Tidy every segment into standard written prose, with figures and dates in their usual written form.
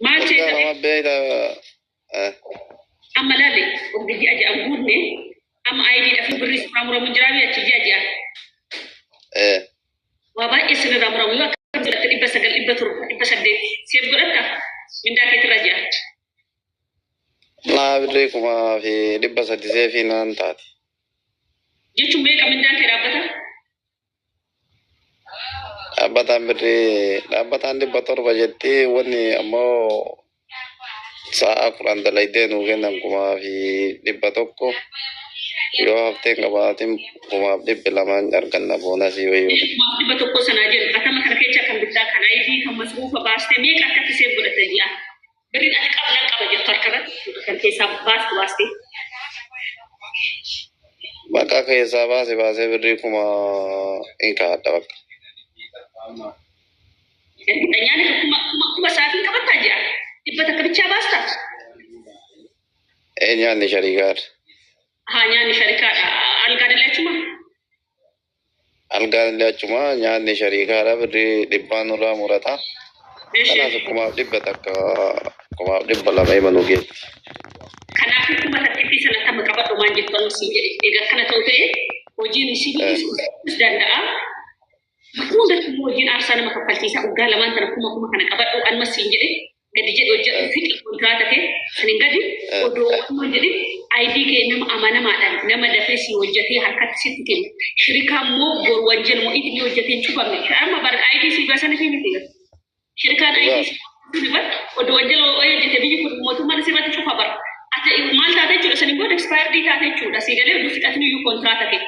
Maal Waggaa seeta 2 beektaa. Amma laale ogga ji'a ji'an guunne amma ID dhafi birrii sirraa muramu hin jiraa achi ji'a ji'an. Waa baay'ee sirraa muramu yoo akkam godhatte 900, 700, 800 seef godhatta mindaa keetirraa ji'a. Naa birrii 1300 seefii naan taati. Jechuun meeqa mindaan kee dhaabbata? Dhaabbataan birrii dhaabbataan 700 jetti, wanni ammoo sa'a 10 dalaydee nuu kennan 1100, yoo hafteen qabaatin 1200 arganna bonusii wayii. 1100 sanaa jennu atama kana keessa kan bittaa, kan ID, kan masruufa baastee meeqa akkatti save godhatta ji'a? Birriin ati qabnan qaba jettu harka irratti kan keessaa baastu baastee. Bakka keessaa baase baasee birrii 1000 hin kaa'adha bakka. Ergitanyaan kuma kuma kuma sa'aatiin qabattaa ji'a? 100 bichaa baastaa? Ee, nyaanni shariikaadha. Haa, nyaanni sharikaadha. Algaa illee achuma? Algaan illee achuma, nyaanni shariikaadha, birrii 100n nurraa murata. Kanaaf 1100, 1200 hima nu geetti. Kanaafuu 1000 sana akkama qabadhu maan jettu amma siin jedhe. Egaa akkana ta'u ta'e hojiin si dhiisuus danda'a. Bakka hundatti immoo hojiin aarsaa nama kaffalchiisa. Waggaa lamaan tana kuma kuma kana qabadhu anmas siin jedhe, gadi jedhe hojjedhu, fixi kontiraata kee saniin gadi odoo waan jedhin ID kee nama amanamaadhaan, nama dafee si hojjetee harkatti sitti kennu. Shirikaa immoo boru wanjel moo inni hojjetee hin cufamne. Amma bar ID si baasanii fi miti. Shirikaan ID si bar odoo wanjel hojjete biyyi kun mootummaan asirratti cufa bar. Ati maal taate jechuudha? Saniin booda expired taate jechuudha. Si galee oduu fixatni iyyuu kontiraata kee.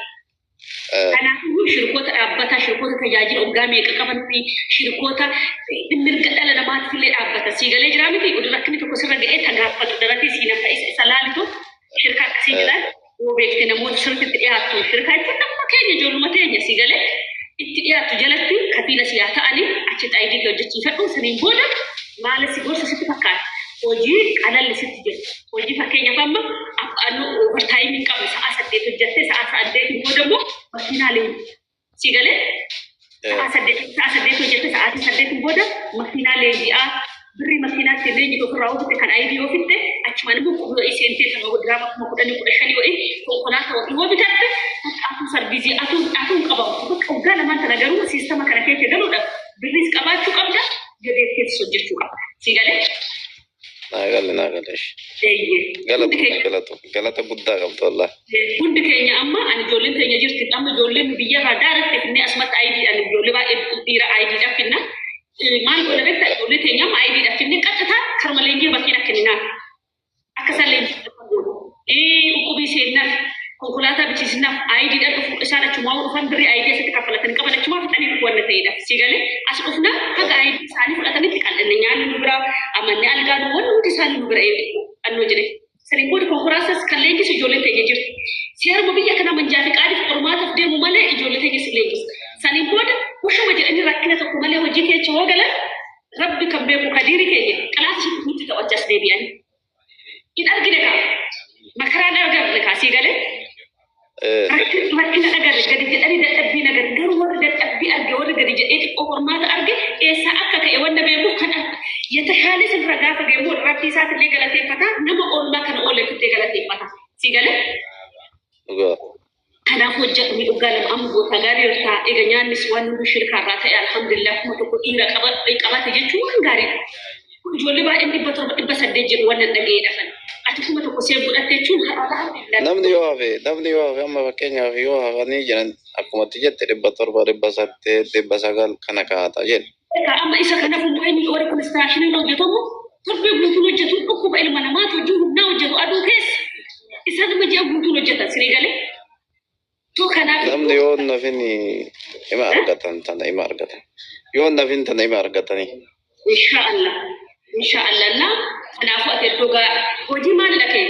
Kanaafuu shirkoota dhaabbataa, shirkoota tajaajila waggaa meeqa qaban fi shirkoota mirga dhala namaatiif illee dhaabbata. Sii galee jiraa miti? Oduu rakkinni tokko sirra ga'ee tagaaffatu daratee sii nafa isa laalitu shirka akkasii jedhaan yoo beekte namoota sirriitti itti dhiyaattu. Shirkaa jechuun nama keenya, ijoolluma teenya, sii galee itti dhiyaattu jalatti kafiila si haa ta'anii achitti ID kee hojjechiifadhu. Saniin booda maala si gorsa sitti fakkaata? Hojii qalalli sitti jiru. Hojii fakkeenyaaf amma annu overtime hin qabu, sa'a 8 hojjettee sa'a 8 booda immoo makiinaa leenji. Si galee sa'a 8 hojjette, sa'aatii 8 booda makiinaa leenji'aa, birrii makiinaatti leenjitu ofirraa ofitte, kan ID ofitte, achumaan immoo qubii seentee kan diraama 10,000, 15,000 wayii konkolaataa wayii yoo bitatte atuu sarviizii atuu atuu hin qabamtu. Bakka waggaa lamaan tana garuu siistama kana keessa galuudhaaf birriis qabaachuu qabda, jabeetteetis hojjechuu qabda. Si galee? Naa galle, naa galle. Eeyyee. Galatu galatu galata guddaa qabdu wallah. Hundi keenya amma ani ijoolleen teenya jirti, amma ijoolleen biyyarraa daaratti finnee asumatti ID dhaan ijoollee baay'ee dhiira ID dhaan finna. Maal godha beektaa? Ijoollee teenya amma ID dhaan finnee qaxxataa karma leenjii makiina kenninaaf. Akka isaan leenjii fudhatan goona. Uqubii seennaaf, konkolaataa bichiisnaaf ID dhaan dhufu, isaan achumaa dhufan birrii ID asitti kaffalatanii qaban achumaa fixanii dhufu wanna ta'eedha. Si galee as dhufna haga ID isaanii fudhatanitti qal'inne, nyaanni nu bira, amanni algaa nu wanni hundi isaanii nu bira annoo jedhe. Saniin booda konkolaatas kan leenjisu ijoolleen teenya jirti. Seeruma biyya kanaa manjaa fi qaadiif qormaataaf deemu malee ijoollee teenya si leenjisa. Saniin booda ushuma jedhanii rakkina tokko malee hojii keessa hoo galan, Rabbi kan beeku kadiiri keenya qalaata sitti nutti ta'u achi as deebi'anii. Hin argine kaa. Makaraan agarre kaa, sii galee. Rakkina agarre, gadi jedhanii dadhabbii agarre, garuu warri dadhabbii arge, warri gadi jedhee xiqqoo qormaata arge eessaa akka ka'e wanna beekuuf kan yatashaalee sirra gaafa ga'e immoo Rabbii isaatillee galateeffata, nama oolmaa kana ooleefillee galateeffata, sii galee. Dhugaa. Kanaaf hojjedhu ni dhugaa lama amma goota gaarii jirta. Egaa nyaannis waan hundi shirkaarraa ta'e, alhamdulillah, 1000 dhiira qabate jechuun waan gaariidha. Ijoollee baay'een 700, 800 jedhu waan dhaga'eedha kan. Ati 1000 save godhatte jechuun alhamdulillah. Namni yoo hafe amma fakkeenyaaf yoo hafanii jiran akkuma ati jette 700, 800, 900 kana kaa'ata jedhe. Egaa amma isa kanaaf immoo inni warri constructioniin hojjetamu torbee guutuun hojjetu, dhukkuba ilma namaatu hojii humnaa hojjetu aduu keessa. Isaan nama ji'a guutuun hojjetan, sinii galee. So kanaaf Namni yoo nafin ima argatan tana ima argatan. Yoo nafin tana ima argatanii. Inshaallah. Inshaallah. Na kanaafuu ati iddoo gaa hojii maalidha kee?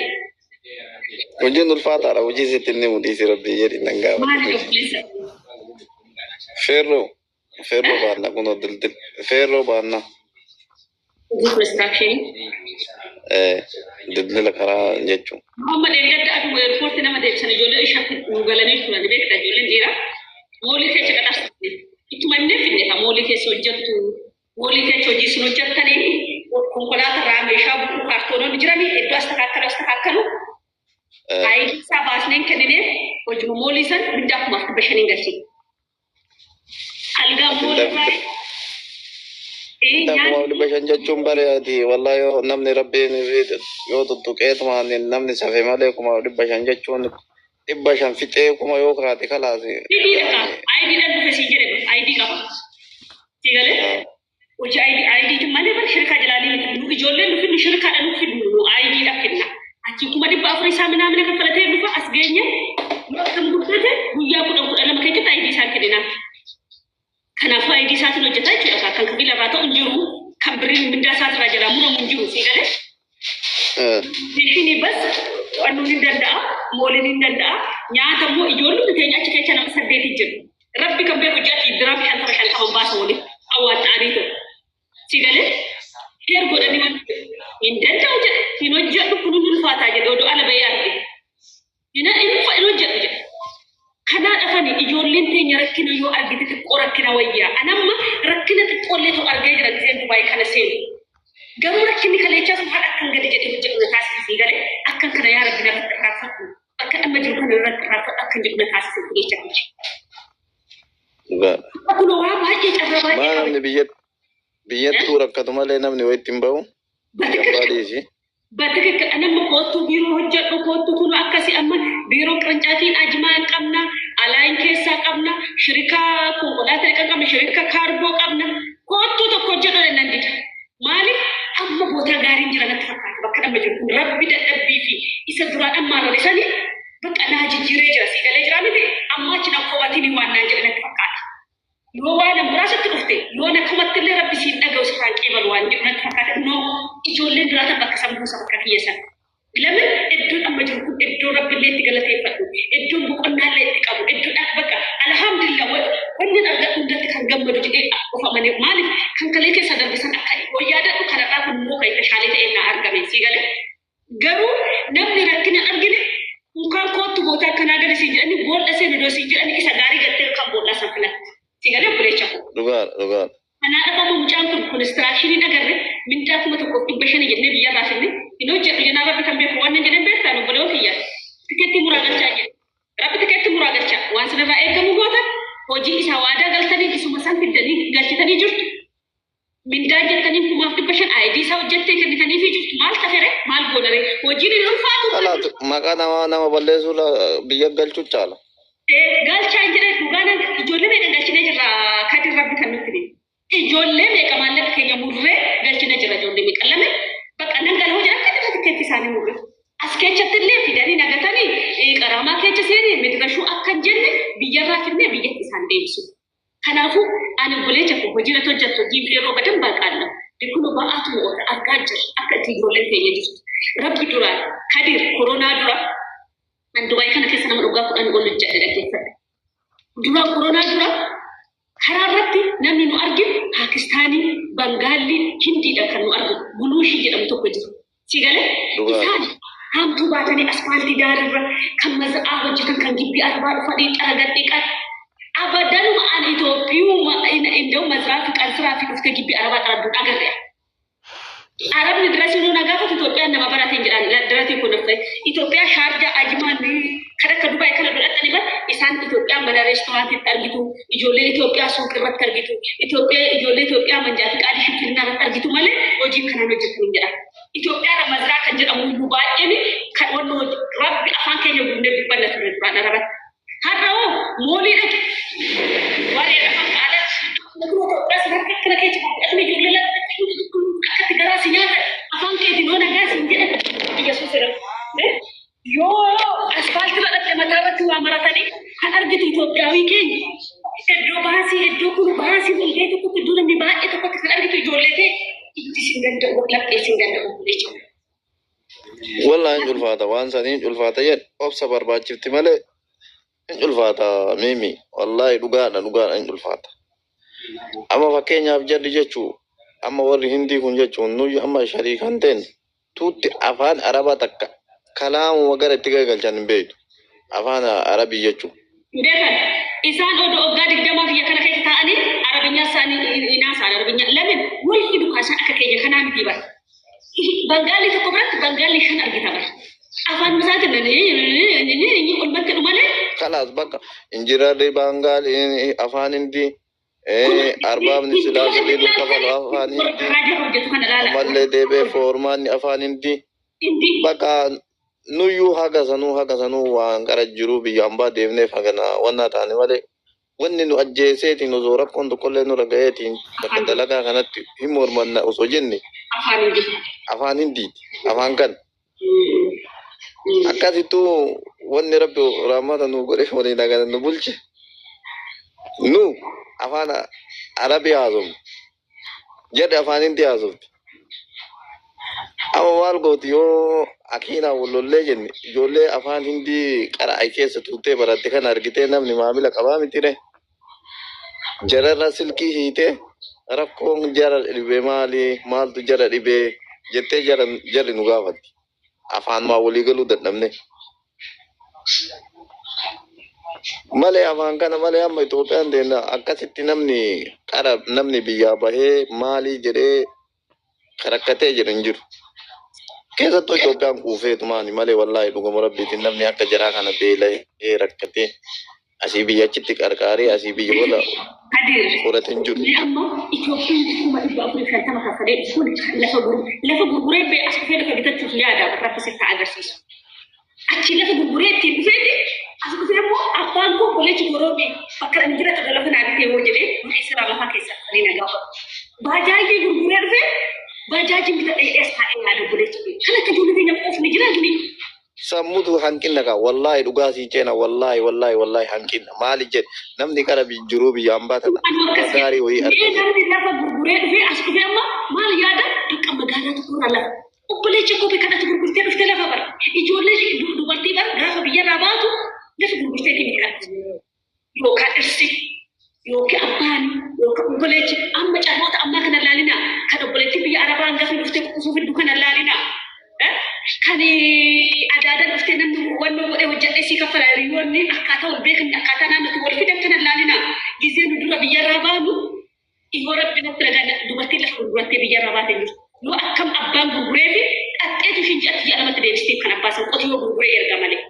Hojiin ulfaataadha. Hojii sitti inni mudhiisi, Rabbii jedhi nan gaafadhu. Maalidha obboleessa? Feerroo. Feerroo baanna, kunoo dildil. Feerroo baanna. Hojii constructionii. Dildila karaa jechuun. Muhammad Engadda aduma airportii nama deebisan ijoollee isha nu galanii turan, beekta, ijoolleen dhiiraa mallii keessa qaxarsifne. Ittuma himnee fidne ka mallii keessa hojjettu, mallii keessa hojii isin hojjettanii. Konkolaataa irraa meeshaa bu'uu kaartoonoonni jiranii iddoo as takaakkalu as takaakkalu. ID isaa baasneen kennineef hojii moolii san mindaa 1500 galchine. Algaa moolii irraa Mindaa 1500 jechuun bareedaati. Wallahi yoo namni rabbiin yoo tuttuqeetumaan namni safe malee 1500 jechuun 500 fixee kuma yoo kaate kalaas. ID dhaqa. ID dhaan dhufe siin jedhe ID qaba. Si galee? Hojii ID ID malee bara shirkaa jalaalii miti. Nu ijoolleen nu fidnu shirkaadha nu fidnu nu ID dha kenna. Achi 400,000 isaa minaamina kaffalatee dhufa as geenye nu akkam guddate guyyaa 10 12 keessatti ID isaa kenninaaf. Kanaafuu ID isaatiin hojjetaa jechuudha. Kan kafiila irraa ta'u hin jiru. Kan birriin mindaa isaatirraa jalaa muramu hin jiru. Si galee? Meeshinii bas qo'annuun hin danda'a. Mooliin hin danda'a. Nyaata immoo ijoollumti teenya achi keessa nama 8 jiru. Rabbi kan beeku ji'atti diraam 50 50 baasa waliin awwaaxxa'anii ta'u. Si galee? Sheer godhanii waan hin danda'u jedhe. Hin hojjedhu kun hin ulfaataa jedhe odoo ala bahee arge. Hin hojjedhu jedhe. Kanaa dhafani ijoolleen teenya rakkina yoo argite xiqqoo rakkina wayyaa. Anamma rakkina xiqqoollee ta'u argee jira giseen Dubaay kana seenu. Garuu rakkinni kaleechaa sun haadha akkan gadi jedhee hojjedhu na taasise galee akkan kana yaa rabbi narratti irraanfadhu. Bakka amma jiru kana irratti irraanfadhu akkan jedhu na taasise jecha hojii. Kun waa baay'ee carraa baay'ee Maa qaba. namni biyyattuu rakkatu malee namni wayitti hin bahu. Gabbaadhiisi. Batikka nama kootu biiroo hojjedhu kootu kun akkasi amma biiroo qirincaatiin ajimaa qabna, alaayin keessaa qabna, shirikaa konkolaataa qabna, shirika kaargoo qabna. Kootu tokko hojjedhu nan dida. Maaliif amma bootaa gaariin jira natti fakkaata bakka amma jiru kun rabbi dadhabbii fi isa duraan ammaa rarrisanii bakka naa jijjiiree jira sii galee jira miti amma achi na kobatiin waan naan jedhe natti fakkaata. Yoo waan biraasitti dhufte yoo na komatti illee rabbi siin dhaga'u sirraan qeebalu waan jedhu natti fakkaata. No ijoolleen biraatan bakka san buusa bakka kiyya san. Lamin iddoon amma jiru kun iddoo rabbi illee itti galateeffadhu, iddoon boqonnaa illee itti qabu, iddoon akka bakka alhamdulillah wanni argadhu hundatti kan gammadu jedhee of amanee maaliif kan kalee keessa darbe san akka yoo yaadadhu kanarraa kun immoo kan tashaalee ta'ee naa argame sii galee. Garuu namni rakkina argine mukaan koottu goota akkanaa gadi siin jedhani boolla seenu iddoo siin jedhani isa gaarii gattee kan boolla san filatte. Si galee obboleessa koo. Dhugaadha dhugaadha. Kanaa dhafamu mucaan kun konistiraashinii agarre mindaa 1500 jennee biyyarraa finne hin hojjedhu jennaan rabbi kan beeku waan nan jedhan beektaa obboleewwan kiyya. Tikeetti muraa galchaa jedhe. Rabbi tikeetti muraa galchaa waan sanarraa eegamu goota hojii isaa waadaa galtanii isuma san fiddanii galchitanii jirtu. Mindaa jettanii 1500 ID isaa hojjettee kennitaniifii jirtu maal tafere maal goonare hojiin hin ulfaatu. Kalaatu maqaa namaa nama balleessuu biyya galchuu caala. Galchaa hin jedhe dhugaan ijoollee meeqa galchinee jirra kadir rabbi kan nutti hime. Ijoollee meeqa maallaqa keenya murree galchina jira ijoollee meeqa lame bakka nan galoo jira akka xiqqaa tikeetti isaanii murre. As keessatti illee fidanii nagatanii qaraamaa keessa seenee midirashuu akka hin jenne biyyarraa fidnee biyyatti isaan deemsu. Kanaafuu ani obboleessa koo hojii irratti hojjettu hojii yeroo badan baaqaalla. Kun ba'aatu mo'ota argaa jirra akka itti ijoolleen keenya jirtu. Rabbi dura kadir koronaa dura an Dubaay kana keessa nama dhugaa 10 ol hojjedhe dhaggeeffadhe. Dura koronaa dura karaa irratti namni nu arginu Paakistaanii, Bangaalii, Hindiidha kan nu arginu. Guluushii jedhamu tokko jiru. Si galee isaan haamtuu baatanii asfaaltii daarirra kan maza'aa hojjetan kan gibbii arabaa dhufanii xaragan dhiqan. Abadanuma an Itoophiyuma inda'u maziraa fi qansiraa fi dhuftee gibbii arabaa xaradduun agarre. Arabni dirasii nu gaafatu Itoophiyaan nama barateen jedhan diratii kun dhufe Itoophiyaa Shaarjaa Ajimaan kan akka Dubaay kana godhatanii bar isaan Itoophiyaa mana reestooraantiitti argitu ijoollee Itoophiyaa suuq irratti argitu Itoophiyaa ijoollee Itoophiyaa manjaa fi qaadii shifirnaa irratti argitu malee hojii kanaan hojjetan hin jedhan. Itoophiyaa maziraa kan jedhamu iyyuu baay'een kan wanni rabbi afaan keenya guunnee dubbanna ture duraan arabatti. Har'a hoo moolii dhaqe waree afaan aadaa Itoophiyaa sadarkaa akkana keessa gurguratanii ijoollee lafa akkatti garaa si nyaata afaan keetiin yoo nagaa siin jedhan Yesuus jedhama. Yoo asfaaltii irra dhaqxe mataa irratti waa maratanii kan argitu Itoophiyaawii keenya iddoo baasii iddoo kun baasii walgahii tokkotti iddoo namni baay'ee tokkotti kan argitu ijoollee ta'e ijji siin danda'u laphee siin danda'u jechuudha. Wallahi hin ulfaata waan sanii hin ulfaata jedhe obsa barbaachifti malee hin ulfaata mimi wallahi dhugaadha dhugaadha hin ulfaata. Amma fakkeenyaaf jarri jechuu amma warri hindii kun jechuun nuyi amma shariikan ta'en tuutti afaan arabaa takka kalaamuma gara itti garagalchan hin beektu afaan arabii jechuu. Beekan isaan odoo waggaa 20 biyya kana keessa taa'anii arabinyaa isaanii inaasaan arabinyaa lamin wal fidu kaasan akka keenya kanaa miti bara. Bangaalii tokko biratti Bangaalii shan argita bara. Afaan isaatiin olmatti dhumalee. Kalaas bakka injirarri Baangaalii afaan Hindii, arbaabni silaa birrii nu kafalu afaan Hindii, ammallee deebi'ee foormaanni afaan Hindii. Bakka nuyyuu haga sanuu haga sanuu waan qara jiru biyya ambaa deemneef hagana wanna taane malee wanni nu ajjeeseetiin osoo rakkoon tokkollee nurra ga'eetiin bakka dalagaa kanatti hin mormanna osoo jenne afaan Hindiiti afaan kan akkasittuu wanni rabbi rahmata nu godhe waliin hagana nu bulche nu afaan Arabii haasofne jedhe afaan Hindii haasofti. Amma maal gooti yoo akiinaa wal lollee jenne ijoollee afaan Hindii qara'ai keessa tuuttee baratte kana argitee namni maamila qabaa miti re. Jararra silkii hiitee rakkoon jara dhibee maali maaltu jara dhibee jettee jara jarri nu gaafatti. Afaan maa walii galuu dadhabne. Malee afaan kana malee amma Itoophiyaan deemna akkasitti namni qara namni biyyaa bahee maalii jedhee rakkatee jedhu hin jiru. Keessattuu Itoophiyaan kuufeetumaani malee wallaahi dhuguma rabbiitiin namni akka jaraa kana beela'ee rakkatee asii biyya achitti qarqaaree asii biyya wala horate hin jiru. Mee amma Itoophiyaan 450,000 kaffalee dhufuun lafa gurguree bee as dhufee lafa bitachuuf yaada rabbi sitti haa agarsiisu. Achi lafa gurguree ittiin dhufeeti as dhufee immoo abbaan koo obboleechi koroobii bakka ani jiraatu lafa naa bitee hoo jedhee maqaa siraa lafaa keessa dhufanii na gaafatu. Baajaajii gurguree dhufee baajaajiin bitadhee as taa'ee yaada obboleechi koo. Kan akka ijoollee teenya qoofni jira duni. Sammutu hanqinna qaba. Wallaahi dhugaa sii ceena wallaahi wallaahi wallaahi hanqinna. Maali jedhe namni qara jiruu biyya ambaa tana Anuu waa akkas gaarii wayii jedhe. Mee argate. namni lafa gurguree dhufee as dhufee amma maal yaada bakka magaalaa tokkorraa lafa. Obboleechi koo kadhatu gurgurtee dhufte lafa bara. Ijoollee dubartii bara gaafa biyyarraa baatu lafa gurgurteetii miti kadhatu. Yookaan dhirsi yookiin abbaan yookaan obboleechi amma carroota ammaa kana laalinaa kan obboleettiin biyya arabaa hangafa dhuftee quxisuu fiddu kana laalinaa. Kan adaadaan dhuftee namni wannoo godhee hojjedhee sii kaffala hiriyoonni akkaataa wal beekan akkaataa naannootti wal fidan kana laalinaa. Gizee nu dura biyyarraa baanu yoo rabbi natti ragaa dubartiin lafa gurgurattee biyyarraa baatee jirtu. Yoo akkam abbaan gurguree fi qaxxeetu ishiin ji'atti ji'a lamatti deebistee kan abbaa san qotiyoo gurguree erga malee.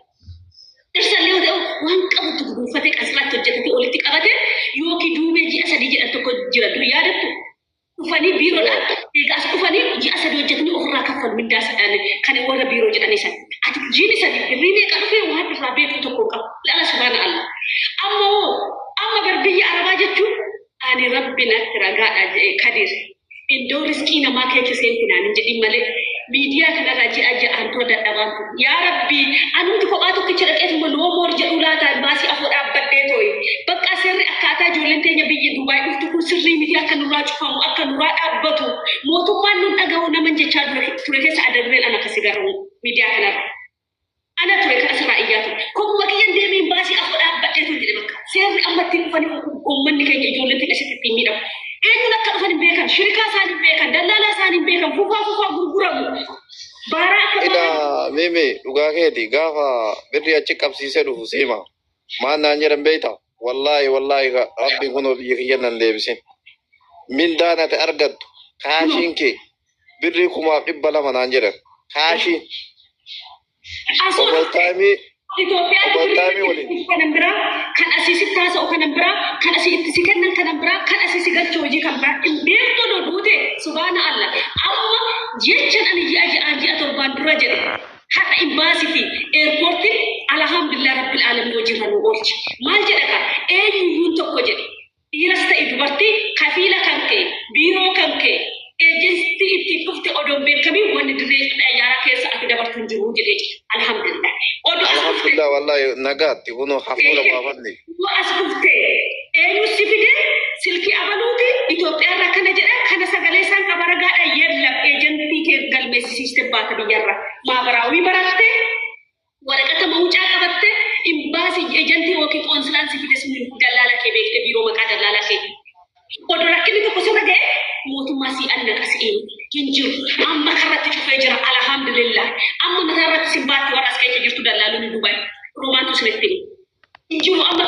Dhirsallee yoo ta'u waan qabutti guduunfatee qasraatti hojjetatee walitti qabate yookiin duumee ji'a sadii jedhan tokko jira dur yaadattu. Dhufanii biiroodhaan egaa as dhufanii ji'a sadii hojjetanii ofirraa kaffalu mindaa kan warra biiroo jedhanii san. Ati jiini sadii birrii meeqa dhufee waan irraa beektu tokko hin qabu. Lala subhaana Allah. Amma hoo amma bar biyya arabaa jechuun ani rabbi natti ragaadha jedhe Kadir. Iddoo riskii namaa keessa seenti naan hin jedhin malee miidiyaa kanarraa ji'a ja'aan dura dadhabaan ture. Yaa Rabbi anumti kophaa tokkicha dhaqeetuma no more jedhuu laata baasii afoo dhaabbadhee tooyi. Bakka seerri akkaataa ijoolleen teenya biyya Dubaay dhuftu kun sirrii miti akka nurraa cufamu akka nurraa dhaabbatu mootummaan nun dhaga'u naman jechaa ture keessa adda dureen ana akkasi garuu miidiyaa kanarra. Ana ture kan asirraa iyyaa ture. Kopuma kiyyan deemee baasii afoo dhaabbadhee ture jedhe bakka. Seerri amma ittiin dhufanii uummanni keenya ijoolleen teenya asitti ittiin miidhamu. Eenyuun akka dhufan hin beekan, shirikaa isaanii hin beekan, dallaalaa isaanii hin beekan, fufaa fufaa gurguramu. Baaraa akka Ila baaraa. mimi dhugaa keeti gaafa birri achi qabsiisee dhufu siima. Maal naan jedhan beekta? Wallaahi wallaahi rabbiin kunoo biyya kiyya nan deebisin. Mindaan ati argattu kaashiin kee birrii 2,200 naan jedhan. Kaashiin Asoo overtime Itoophiyaatti overtime waliin. birrii kanan biraa, kan asii sitti haasa'u kanan biraa, kan asii itti si kennan kanan biraa, kan asii si galchu hojii kan biraa. Hin beektu odoo duute subhaana Allah. Amma jechan ani ji'a ji'aan ji'a torbaan dura jedhe har'a imbaasii fi eerpoortiin alhamdulillah rabbil alamin hojiirra nu oolche. Maal jedha ka eenyuyyuun tokko jedhe dhiiras ta'e dubartii kafiila kan ka'e biiroo kan ka'e eejensiitii ittiin dhufte odoo hin beekamiin wanni dirree xayyaaraa keessa ati dabartu hin jiru jedhee jira. Alhamdulillah. Odoo as dhufte Alhamdulillah wallahi nagaatti kunoo hafuura baafanne. Yoo as dhufte eenyu si fide silkii abaluuti Itoophiyaarraa kana jedha kana sagalee isaan qaba ragaadha yella eejentii kee galmeessisiiste baata biyyarra maabaraawii baratte waraqata mawucaa qabatte imbaasii eejentii yookiin qoonsilaan si fide sun dallaala kee beekte biiroo maqaa dallaalaa keetii. Odoo rakkinni tokko sirra ga'e mootummaa si annaqa si'een hin jiru. Amma karratti cufee jira alhamdulillah. Amma mataa irratti sin baatti warra as keessa jirtu dallaalonni Dubaay. Roomaantu isinitti hima. Hin jiru amma